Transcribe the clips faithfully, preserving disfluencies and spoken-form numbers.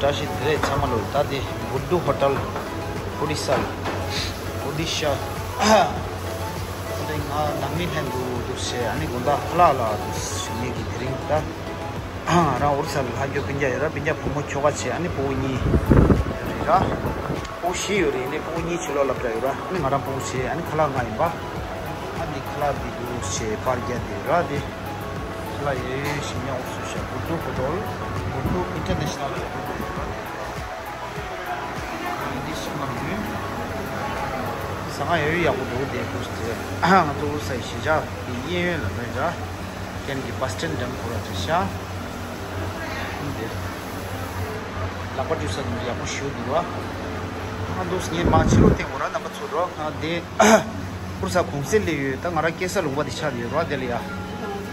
བཀྲ་ཤིས་བདེ་ལེགས་ཚང་མ་ལོ། ད་དེ་བུ་ཌུ་ཧོ་ཊལ་ཨོ་ཌི་ཤ། ཨོ་ཌི་ཤ། ཨ་ནི་ང་ནང་མི་ལྷན་དུ་འདུག་བྱས། ཨ་ནི་དགོང་དག་ཁ་ལག་ལ་འདུག་ངེད་ཀྱི་དེ་རིང་ད། ང་རང་ཨོ་རི་ས་ལ་ལྷག་རྒྱུ་སྤུན་ཀྱག་ཡོད་ར། སྤུན་ཀྱག་བུ་མོ་ཁྱོ་ག་བྱས། ཨ་ནི་ཕྲུ་གུ་གཉིས་ཡོད་རེད་ར། ཕྲུ་གུ་བཞི་ཡོད་རེད། ཨ་ནི་ཕྲུ་གུ་གཉིས་ཕྱི་ལོགས་སློབ་གྲྭ་ཡོད་ར། ཨ་ནི་ང་རང་ཕྲུ་གུ་བྱས། ཨ་ནི་ཁ་ལག་ང་ཡིན་པ། ཨ་འདི་ཁ་ལག་འདི་འདུག་བྱས་པར་རྒྱག་དེ་ཡོད་ར། དེ་ཁ་ལག་ཡོད་ཞིམ་ཉམས་འོ་སུ་ཤ། བུ་ཌུ་ཧོ་ཊལ། བུ་ཌུ་ཨིན་ཊར་ནེ་ཤ་ནལ་ཧོ་ཊལ་ཡོད་ར། འདི་ཤིང་ནགས་ཡུལ། ཟ་ཁང་ཡོད་ཡག་པོ་འདུག་དེ་ཁུ་སི་དེ། ང་ཚོ་ཨོ་རི་ས་ཡི་གཞིས་ཆགས་ཀྱི་གཡས་གཡོན་ལ་མེད་འདྲ། ཁྱེད་ཀྱི་བ་སི་ཊན་འགྲམ་ཁོ་ར་དེ་ཤ། འདི་ལག་པ་འཁྲུ་ས་འདི་ཡག་པོ་ཞུ་འདུག་བ། ང་འདུག་ངས་མ་ཕྱི་ལོགས་སྟེང་འོ་ར་རྣམ་པ་ཚོ་འགྲོ། ང་དེ་ཨོ་རི་ས་གུང་སེང་སླེབས་ཡོད། ད་ང་རང་སྐྱེས་ས་ལུང་པ་དེ་ཆགས་ཡོད་ར། དེ་ལ་ཡ།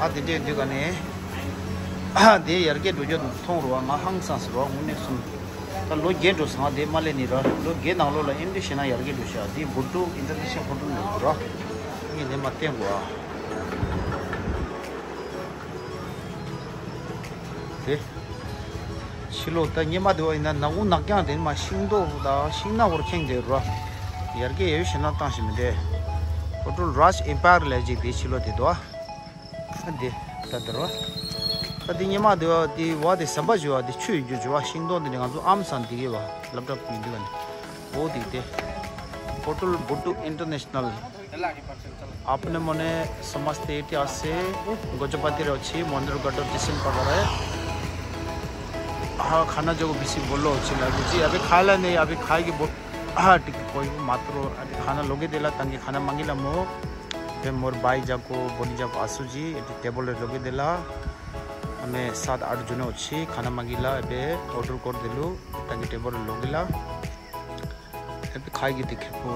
ཨ་དེ་འདྲས་འདུག་ག་ནས། ཨ་དེ་ཡར་རྒྱས་འགྲོ་རྒྱུ་མཐོང་རུ་བ། ང་ཧང་སངས་སུ་རུ་བ། དངོས་གནས་གསུམ། ད་ལོ་བརྒྱད་འགྲོ་སོང་། དེ་མ་ལས་ནི་ར། ལོ་བརྒྱད་ནང་ལོགས་ལ་ཨེ་འདྲ་ཞེ་ན་ཡར་རྒྱས་འགྲོ་ཤག་དེ་བུ་ཌུ་ཨིན་ཊར་ནེ་ཤ་ནལ་ཧོ་ཊལ་ནང་དུ་ར། ངས་ནས་མ་བསྟན་གོ་ཨ། དེ་ཕྱི་ལོགས་ད་ཉི་མ་དེ་བ་ཡིན་ན་ནག་ཁུང་ནག་རྐྱང་དེ་ནི་མ་ཤིང་ཏོག་དང་ཤིང་ནགས་བོར་ཁེངས་དེ་ར། ཡར་རྒྱས་ཡོད་ཞེ་ན་བཏང་ཞིག་མི་འདྲ། ཧོ་ཊལ་རཱཇ་ཨེམ་པ་ཡར་ལས་ཅིག་དེ་ཕྱི་ལོགས་དེ་དོ། ཨ་འདི་ད་དར་བ། ད་འདི་ཉི་མ་འདི་བ་འདི་བ་དེ་ཟམ་པ་བཞུ་བ་འདི་ཆུ་ཡོད་རྒྱུ་བཞུ་བ། ཤིང་སྡོང་འདི་ནི་ང་ཚོ་ཨམ་སང་འདི་གི་བ་སློབ་གྲྭ་ཡིན་འདི་བ་ནི། འོ་འདི་དེ། ཧོ་ཊལ་བུ་ཌུ་ཨིན་ཊར་ནེ་ཤ་ནལ། आपने मने समस्त इतिहास से गजपति रोची मंदिर गटर जिसिन पकड़े। हाँ, खाना जो बिसी बोलो अच्छी लगी जी। अभी खा ला नहीं, अभी खाएगी बोल। हाँ, ठीक है, कोई मात्र अभी खाना लोगे देला, तंगे खाना मांगी ला मो। बे मोर भाई जाको, बोली जाको आसू जी, एटी टेबल रे लोगे देला। हमें सात आठ जने अच्छी खाना मांगी ला, एबे ऑर्डर कर देलु, तंगे टेबल रे लोगे ला। एबे खाएगी देखे को।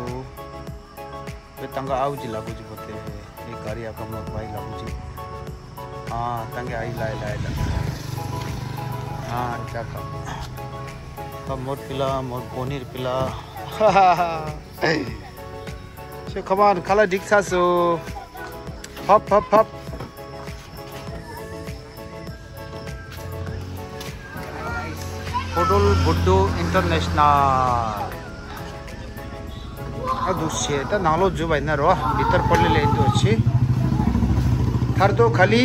बे तंगा आऊ जी लागू जी बोते हैं, ये गाड़ी आका मोर भाई लागू जी। हाँ, तंगे आई लाई लाई ला। हाँ, क्या का। का मोर पिला, मोर पनीर पिला। So, come on, ཁ་ལག་འགྲིག་ཚར་སོང་། ཕབ་ཕབ་ཕབ། ཧོ་ཊལ་བུ་ཌུ་ཨིན་ཊར་ནེ་ཤ་ནལ། ཨ་འདུག་བྱས་ད་ནང་ལོགས་འཛུལ་བ་ཡིན་ན་རོ། བི་ཏར་པ་ལི་ལ་ཡིན་འདུག་བྱས། ཐར་དོ་ཁ་ལི།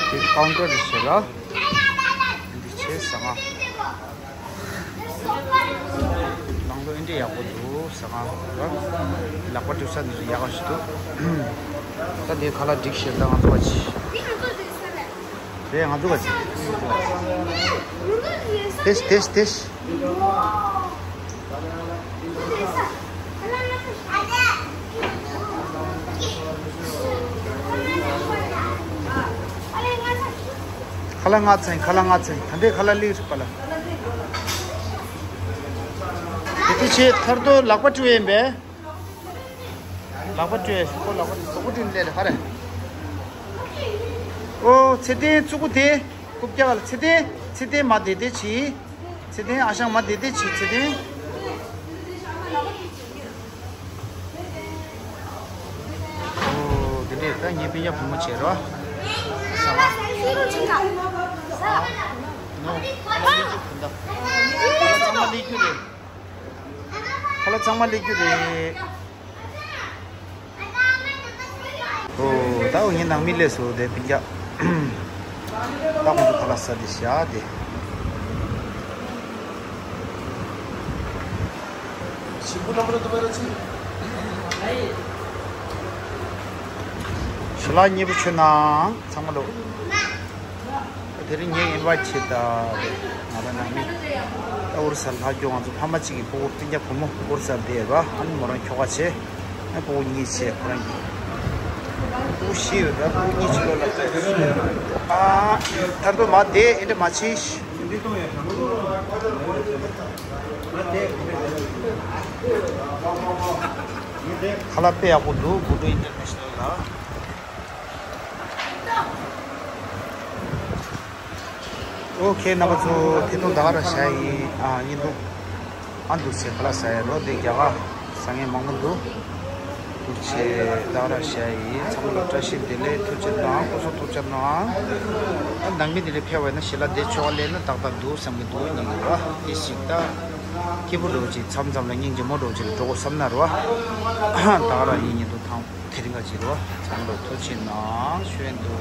དེ་ཀའུན་ཊར་རེད་ཟེར་ལ། འདི་བྱས་ཟ་ང་། ནང་ལོ་ཨེ་འདྲས་ཡག་པོ་འདུག་ཟ་ང་། ལག་པ་འཁྲུ་ས་འདི་ཡག་ག་ཞིག་འདུག་ད་འདི་ཁ་ལག་འགྲིག་ཤེས་ད་ང་ཚོ་བ་ཅི། རེད་ང་ཚོ་བ་ཅི། དེ་དེ་དེ། ཁ་ལག་ལྔ་ཚན། ཁ་ལག་ལྔ་ཚན། ད་ལྟའི་ཁ་ལག་ལིག་རིག་པ་ལ། དེ་དེ་ཆེ་ཐར་དོ་ལག་པ་བཀྲུ་ཡིན་པས། ལག་པ་བཀྲུ་ཡས་ཁོ་ལག་པ་དོག་པོ་བཀྲུ་ནས་ལས་ཧ་རེ། ཨོ་ཚེ་བརྟན་ཙུ་གུ་དེ། རྐུབ་བཀྱག་ལ་ཚེ་བརྟན། ཚེ་བརྟན་མ་བདེ་བདེ་བྱེད། ཚེ་བརྟན་ཨ་ཞང་མ་བདེ་བདེ་བྱེད་ཚེ་བརྟན། ཨོ་དེ་འདྲས་ད་ངའི་སྤུན་ཀྱག་བུ་མོ་བྱེད་རོགས། ནོ། ཁ་ལག་ཚང་མ་ལས་རྒྱུ་རེད། ཁ་ལག་ཚང་མ་ལས་རྒྱུ་རེད། ཨོ་ད་འོ་ངའི་ནང་མི་སླེབས་སོང་དེ་སྤུན་ཀྱག་ད་ཁོང་ཚོ་ཁ་ལག་ཟ་དེ་བཞག་དེ། ཞུ་ལགས་མཉེས་པོ་བྱོས་གནང་ཚང་མ་ལོ། དེ་རིང་ངས་ཨིན་ཝའིཊ་བྱེད་ད་རེད། ང་རང་ནང་མི་ཨོ་རི་ས་ལྷག་རྒྱུ་ང་ཚོ་ཕ་མ་གཅིག་གི་ཕྲུ་གུ་སྤུན་ཀྱག་བུ་མོ་ཨོ་རི་ས་བསྡད་ཡོད་པ། ཨ་ནི་མོ་རང་ཁྱོ་ག་བྱས། ཨ་ཕྲུ་གུ་གཉིས་བྱས་ཁོ་རང་གི་ཕྲུ་གུ་བཞི་ཡོད་པ། ཕྲུ་གུ་གཉིས་ཕྱི་ལོགས་ལ་བསྡད་ཡོད། ཨ་ཐར་ཏོ་མ་བསྡད་ཨེ་འདྲ་མ་བྱེད། ཁ་ལག་དཔེ་ཡག་པོ་འདུག་བུ་ཌུ་ཨིན་ཊར་ནེ་ཤ་ནལ་ལ། ཨོ་ཁེ་རྣམ་པ་ཚོ་ཐད་གཏོང་ད་ག་རང་བྱ་ཡིན། ཨ་ཡིན་འདུག་ཨ་འདུག་ཟེར་ཁ་ལག་ཟ་ཡ་རོ་དེ་རྒྱ་གར་ཟ་མཁན་མང་པོ་འདུག་ཆེ་ད་ར་ཤ་ཡི་ཚང་མ་ལ་བཀྲ་ཤིས་བདེ་ལེགས། ཐུགས་རྗེ་གནང་། སྐུ་གཟུགས་ཐུགས་རྗེ་གནང་། ད་ནང་མི་དེ་ལས་ཕེབས་པ་ན་ཞི་ལ་བདེ་ཆོག་ལས་ན་ཏག་ཏག་འདུག་བསམ་གི་འདུག་ཉིན་གི་ར་དེ་ཞིག་ད་སྐྱིད་པོ་འགྲོ་ཅིག་མཚམས་མཚམས་ལ་སྙིང་རྗེ་མོ་འགྲོ་ཅིག་ལ་འགྲོ་དགོས་བསམ་ན་ར་ད་ར་ཡིན་ཉིན་དུ་ཐང་དེ་རིང་ག་ཅིག་ར་ཚང་མ་ལ་ཐུགས་རྗེ་གནང་ཤོད་འདུག